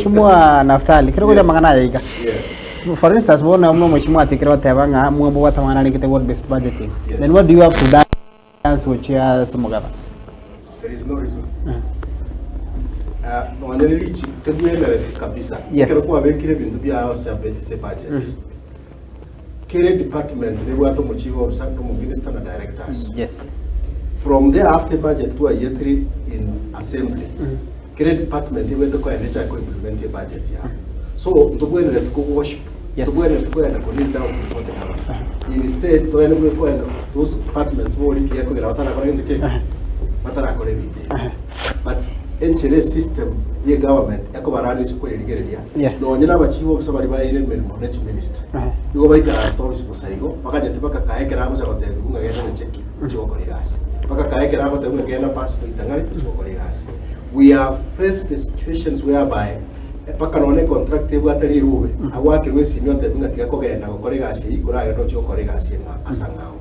Mheshimiwa Naftali, kero Yes. amang'ana aya iga. Yes. For instance, bono muna mheshimiwa atikire goteba ng'a mwabwate amang'ana arengete ward based budgeting. Yes. Then what do you have to dance gochia ase omogaba? There is no reason. Uh, nonye ne richi tebwenereti kabisa. Yes. Ekero kwabekire ebinto biao ase abe- ase budget. Kere department nebwate omochief officer, omominister na directors. Yes. From there after budget twayetire in assembly. Kere department ebwate koenda echake ko-implement ebudget yabo. So ntobwenereti ko worship. Yes. Tobwenereti koenda ko kneel down before the governor. Instead togende bwe koenda those departments bori mbuya kogera batarakora gento kende batarakora ebinto ebi. But enchera esystem ye government ekobarania ase koyerigereria Yes. nonye na abachief officer baria baeire emeremo ne chiminister igo baikaransete office bosa igo bakanyete bakakae ekero agocha gotebiwa ng'a genda nyacheki ochie gokora egasi bakakae ekero agotebiwa ng'a genda passport ng'are ochie gokora egasi. We have faced the situations whereby mpaka nonye econtract ebwate rirube agoakerwa esimi otebiwa ng'a tiga kogenda gokora egasi eyio koragende ochie gokora egasi eng'a ase ang'ao.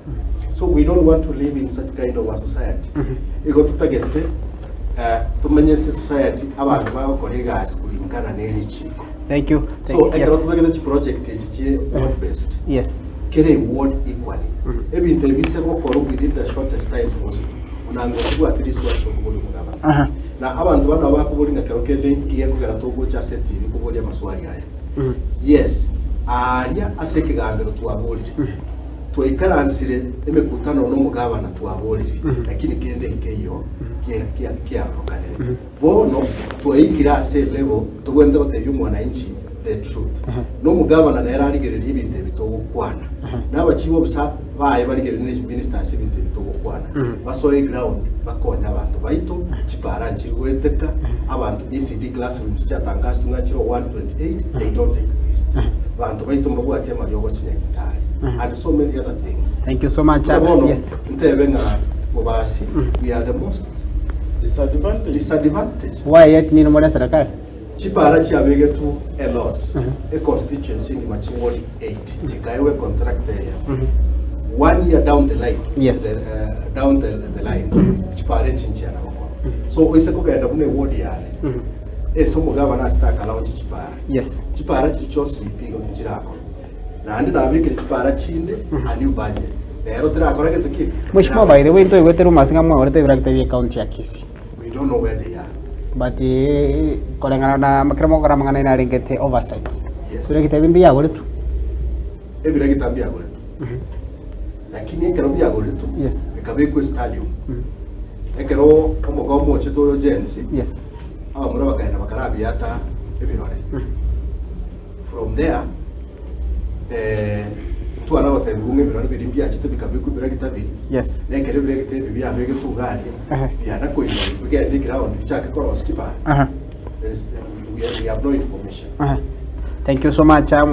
So we don't want to live in such kind of a society. Igo totagete eh, tomenye ase society abanto bagokora egasi kulingana ne richiko. Thank you. So Thank you. ekero Yes. tobegete chiproject echi chie ward based Yes. kere ward equally ebinto ebi ase gokorwa within the shortest time possible onange otobwati risuasi tokoboria omogabana Aha. na abanto bano bakoboria ng'a kero kende inki gekogera togocha ase etibi koboria amaswali aya yes aaria ase ekegambero twaborire Twaikaransire emekutano nomogabana twaborire, lakini kende nkeiyo kiarokanire. Bono twaikire ase elevel tobwenerete gotebia omwananchi the truth. Nomogabana nere arigererie ebinto ebi togokwana. Na abachief officer baye barigererie ne chiministers ebinto ebi togokwana. Basoe ground bakonye abanto baito, chipara nchiri goeteka, abanto ECD classrooms chiatangasitwe ng'a chire 128 they don't exist. Abanto baito mbabwati amariogo chinyagitari and so many other things. Thank you so much. Buna bono Yes. ntebe ng'a Bobasi we are the most Disadvantage. disadvantaged. Why yet nino more serikali? Chipara chiabegetwe a lot e constituency engima chiward 8 chikaegwa econtract eye one year down the line Yes. the, uh, down the, the line chipara echi nchiana gokorwa so oise kogenda buna eward yane ase omogabana ase takalaunch chipara Yes. Chipara chiria chionsi pi igo nchirakorwa, naende nabekire chipara chinde a new budget. Rero tirakora gento ki? Mheshimiwa, by the way, ntoigwete rumors ng'a mwagorete ebirakita bie county ya Kisii. We don't know where they are. But eh, koreng'ana na kero mogokora amang'ana aino arengete oversight. Yes. Ebirakita ebi mbiagoretwe. Ebirakita mbiagoretwe. Lakini ekero biagoretwe, Yes. bikabekwa estadium. Ekero omogomo ochete oyo Gen Z, Yes. Abamura bakaenda bakarabiata ebirore. From there, eh, ntwana gotebigwa ng'a ebirore biria mbiachete bikabekwa ebiragita biria. Yes. Na ekero ebiragita ebi biabegetwe iga aria, Ehe. biana koigwa bigende eground bichake korosia chibara. Aha. There is, we, we have no information. Aha. Thank you so much.